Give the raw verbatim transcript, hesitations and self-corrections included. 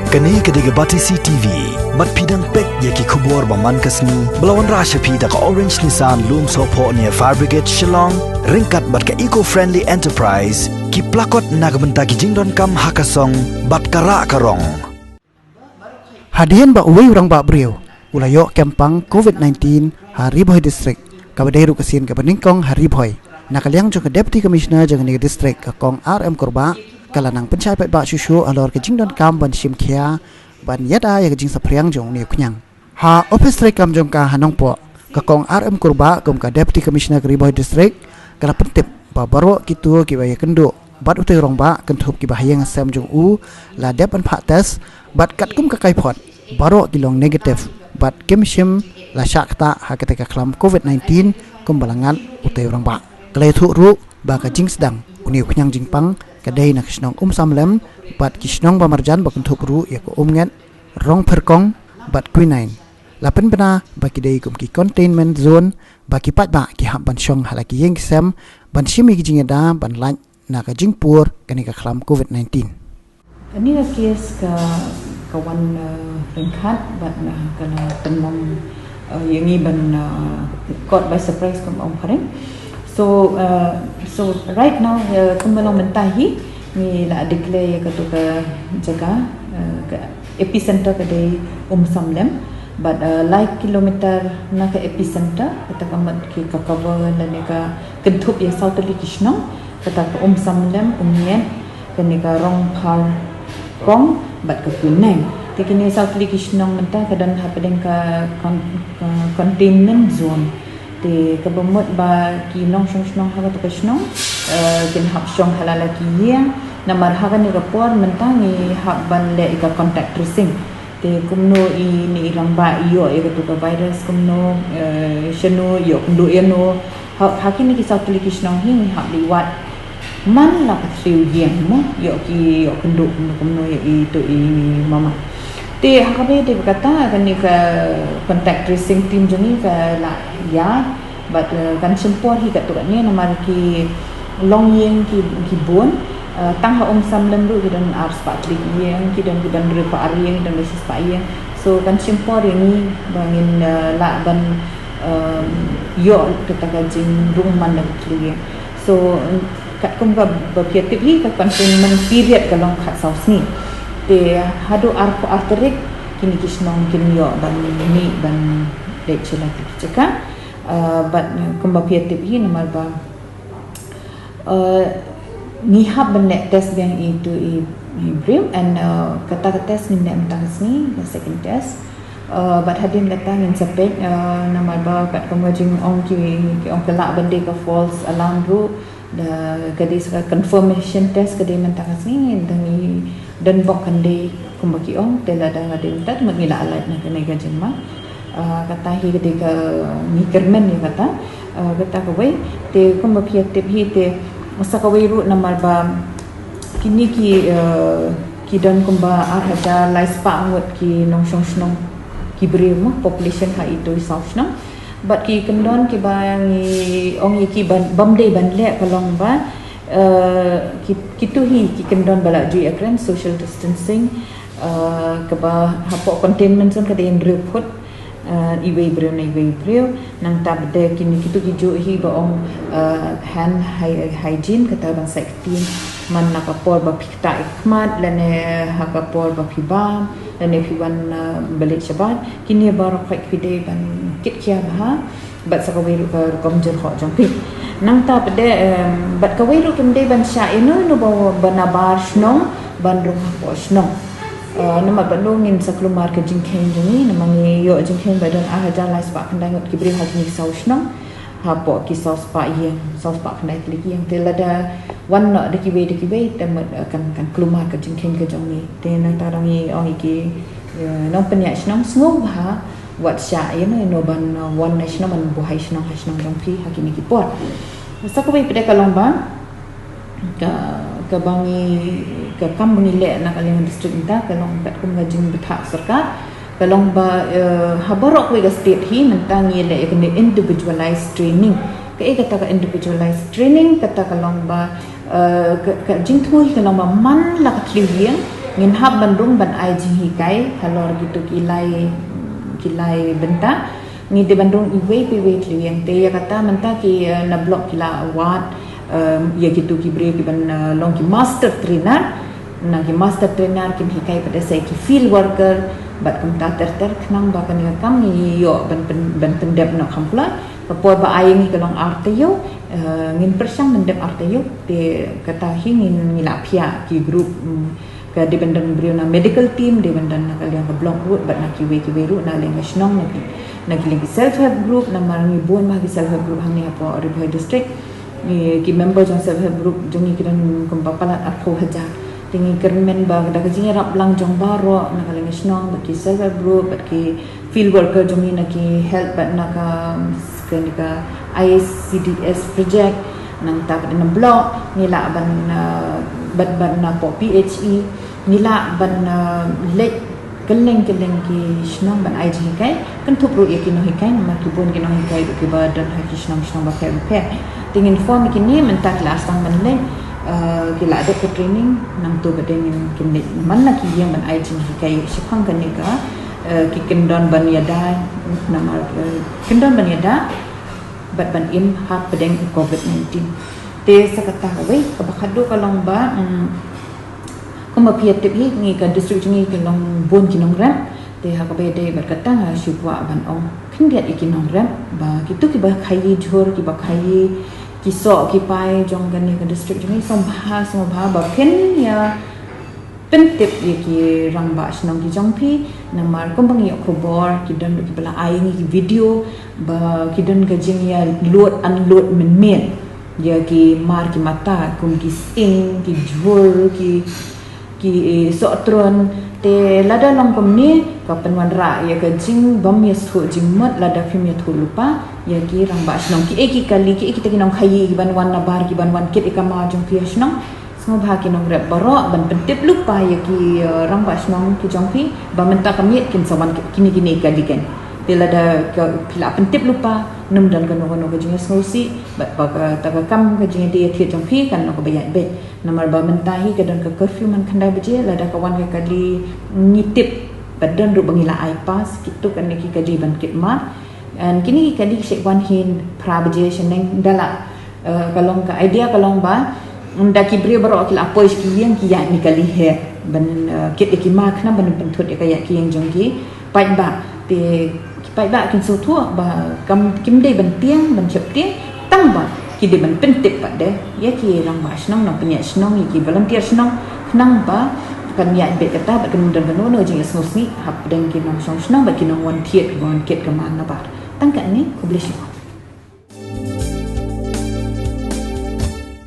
Kane ka dei ka Batesi T V. Bad phi dang peit ïa ki khubor ba man ka sngi ba la wanrah sha phi da ka Orange Nissan Lumsohphoh near Fire Brigade Shillong, ryngkat bad ka Eco Friendly Enterprise, ki plakot na ka bynta ki jingdonkam ha ka song bad ka rah ka rong. Hadien ba uwei u rangbah briew u la ïoh kem pang covid nineteen ha Ri Bhoi District, kaba dei ruh ka sien kaba nyngkong ha Ri Bhoi, na ka liang jong ka Deputy Commissioner jong kane ka district, ka Kong R M Kurbah, ka la nang pynshai paidbah shuh shuh halor ka jingdonkam ban shim khia ban ïada ïa ka jingsaphriang jong une u khñiang. Ha ophis treikam jong ka ha Nongpoh, ka Kong R M Kurbah kum ka Deputy Commissioner ka Ri Bhoi District, ka la pyntip ba baroh kito kiba ïakynduh bad utei u rangbah kynthup kiba ha ïing ha sem jong u la dep ban phah test, bad katkum ka kaiphod baroh ki long negative, bad kim shym la shah ktah ha katei ka khlam covid nineteen kumba la ngat utei u rangbah. Ka la ïathuh ruh ba ka jingsdang une u khñiang jingpang ka dei na ka shnong Umsamlem bad ki shnong ba marjan ba kynthup ruh ïa ka Umnget, Rongpyrkong bad Quinine. La pynbna ba ki dei kum ki containment zone, ba ki paidbah ki hap ban shong ha la ki ïing ki sem ban shim ïa ki jingïada ban lait na ka jingpur kane ka khlam covid nineteen. Kane ka kes ka, ka wan, eh, ryngkat bad, eh, ka la pynlong, eh, ïa ngi ban, eh, caught by surprise kum ong phareng. So, eh, so right now, eh, kumba long mynta hi, ngi la declare ïa katu ka jaka, eh, ka epicenter ka dei Umsamlem, bad, eh, lai kilometer na ka epicenter, kata ka mut ki ka cover lane ka kynthup ïa saw tylli ki shnong, kata ka Umsamlem, Umnget, kane ka Rongpyrkong bad ka Quinine. Te kine saw tylli ki shnong mynta ka don hapdeng ka con-, ka containment zone. Te kaba mut ba ki nongshong shnong ha katu ka shnong, eh, kin hap shong ha la la ki ïing. Namar ha kane ka por mynta ngi hap ban leh ïa ka contact tracing. Te kumno ine i rangbah i ïoh ïa katu ka virus, kumno, eh, shano i ïoh kynduh ïano. Ha, ha kine ki saw tylli ki shnong hi ngi hap leit wad man la ka thliew ïing mo, ïoh ki, ïoh kynduh kumno kumno ïa itu i mama. Te ha kaba ïadei bad kata, kane ka contact tracing team jong ngi ka la ïaid bad, eh, kan shim por hi katto katne namar ki longïing ki, ki bun, eh, tang ha Umsamlem ruh ki don arspah tylli ki ïing, ki don, ki don hynriewphew ar ïing, ki don shispah ïing. So kan shim por ïa ngi ba ngin, eh, lah ban, eh, ïoh kata ka jingrung man la ka thliew ïing. So katkum kaba phi ïatip hi, ka containment period ka long khatsaw sngi. Te haduh arphew ar tarik kine ki shnong kin ïoh ban mih ban leit sha la ki jaka. Eh, bad kumba phi ïatip hi namar ba, eh, ngi hap ban leh test biang ïa itu i, i briew, and, eh, kata ka test ngin leh mynta ka sngi, ka second test. Eh, bad hadien kata ngin sa peit, eh, namar ba katkum ka jingong ki, ki ong ka lah ban dei ka false alarm ruh, da ka dei sa ka confirmation test ka dei mynta ka sngi, da ngi don bok kan dei kumba ki ong, te lada ka dei mynta te ngi la alert na kane ka jingma. Ah, kata hi ka dei ka ngi kyrmen ïa kata, ah, kata kawei. Te kumba phi ïatip hi te sa kawei ruh namar ba kine ki, eh, ki don kumba ar hajar lai spah ngut ki nongshong shnong ki briew mo, population ha itu i saw shnong. Bad ki kyndon kiba ngi ong ïa ki ban, bym dei ban leh ka long ba, eh, ki, kitu hi ki kyndon ba la ju ïakren social distancing, eh, kaba hapoh containment zone ka dei hynriew phut, eh, iwei i briew na iwei i briew. Nangta pat de kine kitu kijuh hi ba ong, eh, hand hy-, hygiene, kata ban sait ktien man la ka por ba phi ktah ïa ka khmat lane ha ka por ba phi bam lane phi wan, eh, ba leit shabar. Kine baroh khoit phi dei ban kit khia bha bad sa kawei ruh ka rukom jyrhoh jong phi. Nangta pat de, em, bad kawei ruh kim dei ban shah ïano ïano ba, ba nabar shnong ban rung hapoh shnong. Eh, namar ba ngi ngin sa kulmar ka jingkheiñ jong ngi, namar ngi ïoh jingkheiñ ba don ar hajar lai spah khyndai ngut ki briew ha kine ki saw shnong, hapoh ki saw spah ïing, saw spah khyndai tylli ki ïing. Te lada wan noh da kiwei da kiwei te mut, eh, kan, kan kulmar ka jingkheiñ ka jong ngi. Te nangta ruh ngi ong ïa ki, eh, nongpynïaid shnong, sngewbha wat shah ïano ïano ban, eh, wan na shnong ban buhai shnong ha shnong jong phi ha kine ki por. Sa kawei pat de ka long ba ka, kaba ngi, ka kam ba ngi leh na ka liang district mynta ka long katkum ka jingbthah sorkar, ka long ba, eh, ha baroh kawei ka state hi mynta ngi leh ïa kane individualized training. Kaei kata ka individualized training? Kata ka long ba, eh, ka, ka jingthmu hi ka long ba man la ka thliew ïing Ngin hap ban rung ban ai jinghikai halor kito ki lai, ki lai bynta. Ngi dei ban rung iwei pa iwei tlieng te ïa kata mynta ki, eh, na block ki la wad, eh, ïa kito ki briew ki ban, eh, long ki master trainer. Na ki master trainer kin hikai pat sa ki field worker bad kumta ter ter khnang ba kane ka kam ngi ïoh ban pyn-, ban pyndep noh kham pla. Ka por ba ai ngi ka long ar taïew, eh, ngin pyrshang ban dep ar taïew te kata hi ngin, ngi la phiah ki group, mm, ka dei ban don briew na medical team, dei ban don na ka liang ka block ruh bad na kiwei kiwei ruh na liang ka shnong, na ki, na ki liang ki self help group, namar ngi bun bha ki self help group hangne hapoh Ri Bhoi District. Ngi, ki member jong self help group jong ngi ki don kumba palat arphew hajar. Te ngi kyrmen ba da ka jingïarap lang jong baroh na ka liang ka shnong bad ki self help group bad ki field worker jong ngi na ki health bad na ka, kane ka I C D S project, nangta bad na block ngi lah ban, uh, bad, bad na poh P H E ngi lah ban, uh, leit kylleng kylleng ki shnong ban ai jinghikai, kynthup ruh ïa ki nonghikai namar ki bun ki nonghikai ruh kiba don ha ki shnong shnong bapher bapher. Te ngin form ïa kine mynta ki la sdang ban leit, uh, ki la dep ka training, nangta bad ngin, kin leit man la ki ïing ban ai jinghikai shaphang kane ka, eh, ki kyndon ban ïada, namar, eh, kyndon ban ïada bad ban im hapdeng covid nineteen. Te sa kata kawei kaba khadduh ka long ba, mm, kumba phi tip hi ngi ka district jong ngi ka long bun ki nongrep. Te ha kaba ïadei bad kata nga shu kwah ban ong khyndiat ïa ki nongrep ba kito kiba khaïi jhur, kiba khaïi ki soh ki pai jong kane ka district jong ngi, sngewbha, sngewbha ba phin ïa pyntip ïa ki rangbah shnong ki jong phi, namar kumba ngi ïoh khubor ki don ruh kiba la ai ngi ki video ba ki don ka jingïa load unload mynmiet ïa ki mar ki mata kum ki sting, ki jhur, ki, ki, eh, soh trun. Te lada long kumne ka pynwanrah ïa ka jingbym ïathuh jingmut lada phim ïathuh lypa ïa ki rangbah shnong. Kiei ki kali, kiei kita ki nongkhaïi kiban wan nabar, kiban wan kit ïa ka mar jong phi ha shnong. Sngewbha ki nongrep baroh ban pyntip lypa ïa ki, eh, rangbah shnong ki jong phi ba mynta ka miet kin sa wan kine kine ki kali kein. Te lada ka, phi la pyntip lypa, ym don kano kano ka jingïasngewsih bad ba kata ka kam ka jingïadei ïathied jong phi kan long kaba ïaid beit. Namar ba mynta hi ka don ka curfew man khyndai baje, lada ka wan ka kali ngi tip ba don ruh ba ngi la ai pass, kito kane ki kali ban kit mar. And kine ki kali ki shu wan hi phra baje shaneng da la, eh, ka long ka idea ka long ba, mm, da ki briew baroh ki la poi sha ki ïing ki ïaid ne kali hi ban, eh, kit ïa ki mar khnang ban pynthut ïa ka ïaid ka ïeng jong ki paidbah. Te ki paidbah kin sngewthuh ba kam, kim dei ban tieng, ban sheptieng, tang ba ki dei ban pyntip pat de ïa ki rangbah shnong, nongpynïaid shnong, ïa ki volunteer shnong khnang ba kan ïaid beit kata bad kan ym don kano kano jingïasngewsih hapdeng ki nongshong shnong bad ki nongwan thied, ki wan kit ka mar nabar. Tang katne, khublei shibun.